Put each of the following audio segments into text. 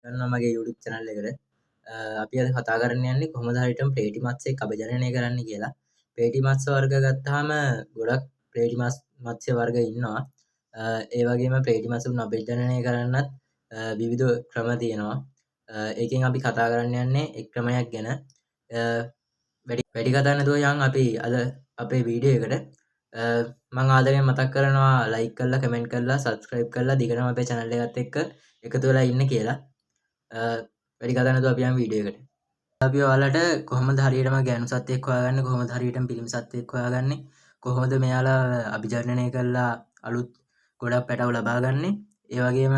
කරනවා මගේ YouTube channel එකට. අපි අද කතා කරන්න යන්නේ කොහොමද හරියටම ප්ලේටි මත්ස්‍යයෙක් අභිජනනය කරන්න කියලා. ප්ලේටි මත්ස්‍ය වර්ග ගත්තාම ගොඩක් ප්ලේටි මත්ස්‍ය වර්ග ඉන්නවා. ඒ වගේම ප්ලේටි මත්ස්‍යුන් අභිජනනය කරන්නත් විවිධ ක්‍රම තියෙනවා. ඒකෙන් අපි කතා කරන්න යන්නේ එක් ක්‍රමයක් ගැන. වැඩි කතා නැතුව යන් අපි අද අපේ වීඩියෝ එකට. මං ආදරයෙන් මතක් කරනවා ලයික් කරලා කමෙන්ට් කරලා සබ්ස්ක්‍රයිබ් කරලා දිගටම අපේ channel එකත් එක්ක එකතු වෙලා ඉන්න කියලා. වැඩි කතා නැතුව අපි යන් වීඩියෝ එකට. අපි ඔයාලට කොහොමද හරියටම ගෑනු සත්වයෙක් හොයාගන්නේ, කොහොමද හරියටම පිරිමි සත්වයෙක් හොයාගන්නේ, කොහොමද මෙයාලා අභිජනනය කරලා අලුත් ගොඩක් පැටවු ලබා ගන්නේ, ඒ වගේම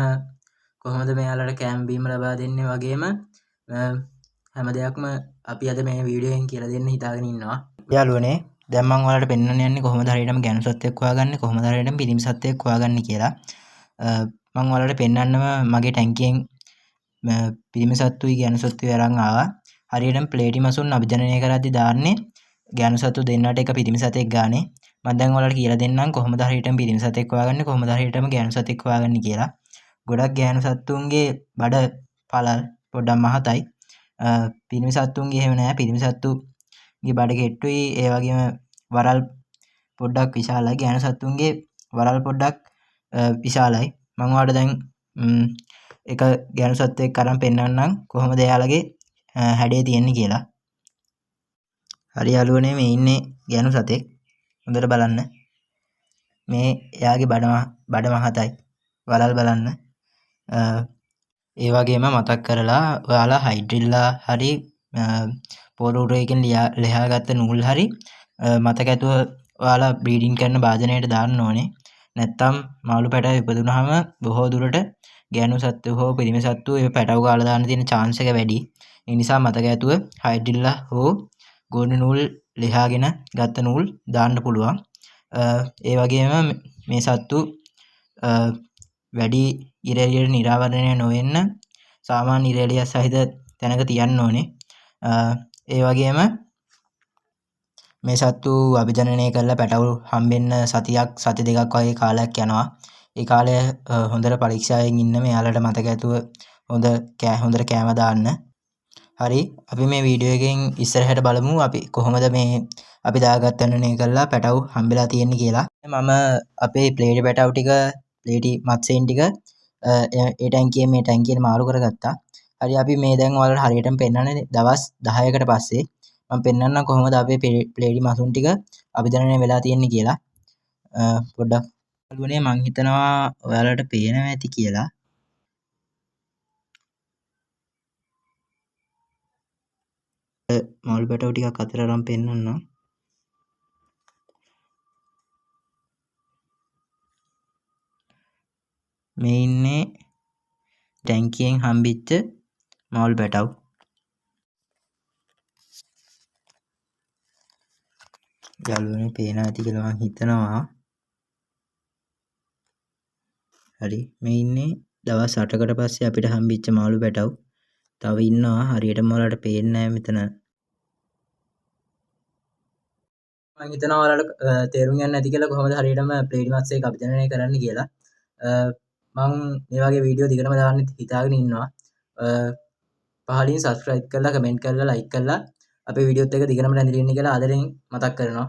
කොහොමද මෙයාලට කෑම බීම ලබා දෙන්නේ වගේම හැම දෙයක්ම අපි අද මේ වීඩියෝ එකෙන් කියලා දෙන්න හිතාගෙන ඉන්නවා. යාළුවනේ, දැන් මං ඔයාලට පෙන්වන්න යන්නේ කොහොමද හරියටම ගෑනු සත්වයෙක් හොයාගන්නේ, කොහොමද හරියටම පිරිමි සත්වයෙක් හොයාගන්නේ කියලා. මං ඔයාලට පෙන්වන්නම මගේ ටැංකියෙන් පිරිමි සත්තුයි ගෑනු සත්තුයි අරන් ආවා. හරියටම ප්ලේටි මසුන් අභිජනනය කරද්දි දාන්නේ ගෑනු සත්තු දෙන්නට එක පිරිමි සතෙක් ගානේ. මං දැන් ඔයාලට කියලා දෙන්නම් කොහොමද හරියටම පිරිමි සතෙක් හොයාගන්නේ, කොහොමද හරියටම ගෑනු සතෙක් හොයාගන්නේ කියලා. ගොඩක් ගෑනු සත්තුන්ගේ බඩ පළල් පොඩ්ඩක් මහතයි. පිරිමි සත්තුන්ගේ එහෙම නෑ. පිරිමි සත්තුන්ගේ බඩ කෙට්ටුයි, ඒ වගේම වරල් පොඩ්ඩක් විශාලයි. ගෑනු සත්තුන්ගේ වරල් පොඩ්ඩක් විශාලයි. මං ඔයාලට දැන් එක ගෑනු සත්වෙක් අරන් පෙන්නන්නම් කොහොමද එයාලගේ හැඩය තියෙන්නේ කියලා. හරි යාළුවනේ, මේ ඉන්නේ ගෑනු සතෙක්. හොඳට බලන්න. මේ එයාගේ බඩ මහතයි. වරල් බලන්න. ඒ වගේම මතක් කරලා ඔයාලා හයිඩ්‍රිල්ලා හරි පොරූරයකින් ලියාගත්ත නූල් හරි මතක ඇතුව ඔයාලා බ්‍රීඩින් කරන භාජනයට දාන්න ඕනේ. නැත්තම් මාළු පැටව ඉපදුනහම බොහෝ දුරට ගෑනු සත්තු හෝ පිරිමි සත්තු ඒ පැටව කාලා දාන්න තියෙන චාන්ස් එක වැඩි. ඒ නිසා මතක ඇතුව හයිඩ්‍රිල්ලා හෝ ගෝනු නූල් ලියාගෙන ගත්ත නූල් දාන්න පුළුවන්. ඒ වගේම මේ සත්තු වැඩි ඉර එළියට නිරාවරණය නොවෙන්න සාමාන්‍ය ඉර එළියක් සහිත තැනක තියන්න ඕනේ. ඒ වගේම මේ සත්තු අභිජනනය කරලා පැටවු හම්බෙන්න සතියක් සති දෙකක් වගේ කාලයක් යනවා. ඒ කාලය හොඳට පරීක්ෂාවෙන් ඉන්න මෙයාලට මතක ඇතුව හොඳට කෑම දාන්න. හරි, අපි මේ වීඩියෝ එකෙන් ඉස්සරහට බලමු අපි කොහොමද මේ අපි දාගත්ත අනුනේ කරලා පැටවු හම්බෙලා තියෙන්නේ කියලා. මම අපේ ප්ලේටි පැටවු ටික, ප්ලේටි මත්ස්‍යයින් ටික ඒ ටැංකියෙන් මේ ටැංකියට මාරු කරගත්තා. හරි, අපි මේ දැන් ඔයාලට හරියටම පෙන්වන්නේ දවස් 10කට පස්සේ මම පෙන්වන්නම් කොහොමද අපේ ප්ලේටි මසුන් ටික අභිජනනය වෙලා තියෙන්නේ කියලා. පොඩ්ඩක් යාළුවනේ, මං හිතනවා ඔයාලට පේනවා ඇති කියලා. මාළු පැටවු ටිකක් අතර අරන් පෙන්වන්නම්. මේ ඉන්නේ ටැංකියෙන් හම්බෙච්ච මාළු පැටවු. යාළුවනේ පේනවා ඇති කියලා මං හිතනවා. හරි, මේ ඉන්නේ දවස් 8කට පස්සේ අපිට හම්බෙච්ච මාළු පැටවු. තව ඉන්නවා, හරියටම ඔයාලට පේන්නේ නෑ මෙතන. මං හිතනවා ඔයාලට තේරුම් ගන්න ඇති කියලා කොහොමද හරියටම ප්ලේටි මත්ස්‍යයෙක් අභිජනනය කරන්න කියලා. මං මේ වගේ වීඩියෝ දිගටම දාන්න හිතාගෙන ඉන්නවා. පහලින් සබ්ස්ක්‍රයිබ් කරලා කමෙන්ට් කරලා ලයික් කරලා අපේ වීඩියෝත් එක්ක දිගටම රැඳිලා ඉන්න කියලා ආදරෙන් මතක් කරනවා.